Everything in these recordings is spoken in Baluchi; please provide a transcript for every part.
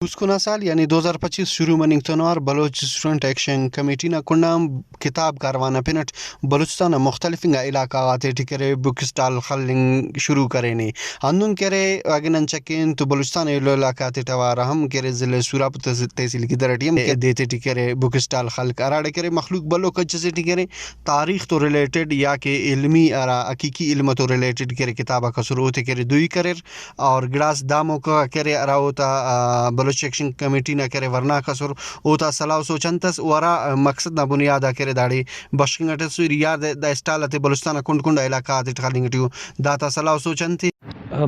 پوسکنا سال یعنی دو ہزار پچیس شروع مننگ تنوار بلوچ اسٹوڈنٹ ایکشن کمیٹی نا کنڈا ہم کتاب کاروان ء پن اٹ بلوچستان ء مختلف انگا علاقہ غاتے ٹی کرے بک اسٹال خلنگ شروع کرینے۔ ہندن کرے اگہ نن چکین تو بلوچستان ایلو علاقہ تے ٹوارا ہم کرے ضلع سوراپ تحصیل گدر ٹی ہم دے تے ٹی کرے بک اسٹال خلک ہراڑے کرے مخلوق بلو کچ سے ٹی کرے تاریخ تو ریلیٹڈ یا کہ علمی ہرا حقیقی علم تو ریلیٹڈ کرے کتاب کسر اوتے کرے دوئی کریر۔ اور گڑاس دا موقع کرے ہرا اوتا، آ، بلوچ ایکشن کمیٹی نا کرے ورناک ئسر، اوتا سلاہ و سوچ انت ئس و ہرا، آ، مقصد نا بنیاد آ کرے داڑے بشخنگ اٹ ئسر۔ یار دا، دا اسٹال آتے بلوچستان نا کنڈ کنڈ آ علاقہ غاتے ٹی خلنگ ٹی او۔ داتا سلاہ و سوچ انت؟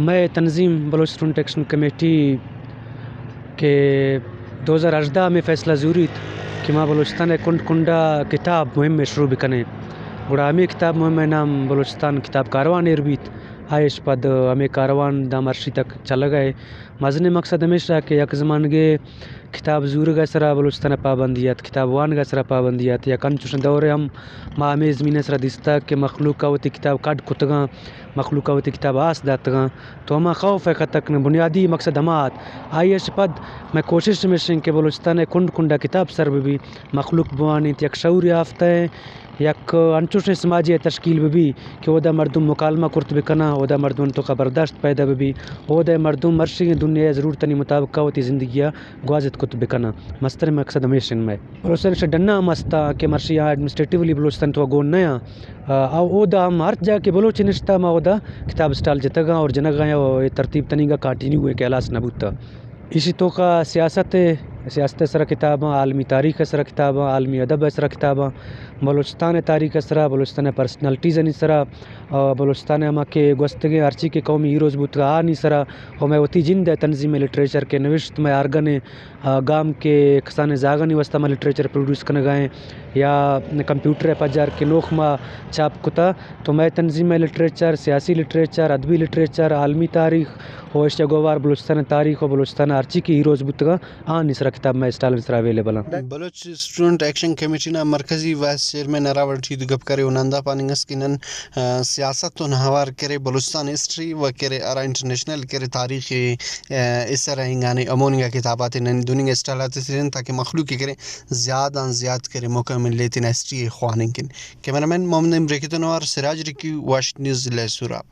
مئے تنظیم بلوچ اسٹوڈنٹ ایکشن کمیٹی کہ دو ہزار ہژدہ ء ہمے فیصلہ زوریت کہ ما بلوچستان ء کنڈ کنڈ ء کتاب مہم ء شروع بکنیں، گڑا ہمے کتاب مہم ء نام بلوچستان کتاب کاروان ایر بیت۔ آئیش پد ہمے کاروان داں مرشی تک چلگ ء۔ مزنیں مقصد ہمیش ء کہ یک زمانگے کتاب زورگ ء سرا بلوچستان ء پابندی ات، کتاب وانگ ء سرا پابندی ات، یک انچوشیں دورے ہم ما ہمے زمین ء سرا دیستگ کہ مخلوق ء وتی کتاب کڈ کتگاں، مخلوق ء وتی کتاب آس داتگاں۔ تو ہما خوف ء ختک نہ، بنیادی مقصد ہما ات۔ آئی اش پد مئے کوشش ہمیش انت کہ بلوچستان ء کنڈ کنڈ ء کتاب سر بہ بی، مخلوق بوانیت، یک شعور یافتہ ء یک انچوشیں سماجے ء تشکیل بہ بی کہ اودا مردم مکالمہ کرت بہ کناں، اودا مردم توکا برداشت پیدا بہ بی، اودا مردم مرشیگیں دنیا ء ضرورتانی مطابق ء وتی زندگی ء گوازت کت بہ کناں۔ مستریں مقصد ہمیش انت مئے۔ بلوچستان شہ ڈنا ہم ہستا کہ مرشی آ ایڈمنسٹریٹیولی بلوچستان تو گون نہ آں۔ آ، او-، اودا ہم ہر جا کہ بلوچ نشتا ما اودا کتاب اسٹال جتگاں اور جنگاں یا اے ترتیب تنیگا کنٹینیو ہے کہ ہلاس نہ بوتا۔ ایشی توکا سیاست ہے، سیاست سرا کتاباں، عالمی تاریخ سرا کتاباں، عالمی ادب سرا کتاباں، بلوچستان تاریخ سرا، بلوچستان پرسنالٹیز انی سرا، آ، بلوچستان ہما کہ گوستگیں ہرچی کہ قومی ہیروز بوتگا آنی سرا، و مئے وتی جند ہے تنظیم لٹریچر کے نوشت مئے آرگن ہے، آ، گام کہ کسانیں زاگانی واسطہ ما لٹریچر پروڈیوس کنگا ایں یا کمپیوٹر ء پجار کہ نوخ ما چاپ کتا، تو مئے تنظیم ء لٹریچر، سیاسی لٹریچر، ادبی لٹریچر، عالمی تاریخ و اشیا گوار بلوچستان ء تاریخ و بلوچستان ء ہرچی کہ ہیروز بوتگاں، آنی سرا کتاب مئے اسٹال سرا اویلیبل انت۔ بلوچ اسٹوڈنٹ ایکشن کمیٹی نا مرکزی وائس چیئرمین ہراوڑ ٹی گپ کرے و نندا پاننگ اس کہ نن، آ، سیاست تون ہوار کرے بلوچستان ہسٹری و کرے ہرا انٹرنیشنل کرے تاریخ ء، آ، اس سرا انگانے اموننگا کتاباتے نن دوننگا اسٹالاتے ترین تاکہ مخلوق ء کرے زیات آن زیات کرے موقع ملے تینا ہسٹری ء خواننگ کن۔ کیمرہ مین محمد امریکی تنوار، سراج رکی، واشنگٹن نیوز، ضلع سوراب۔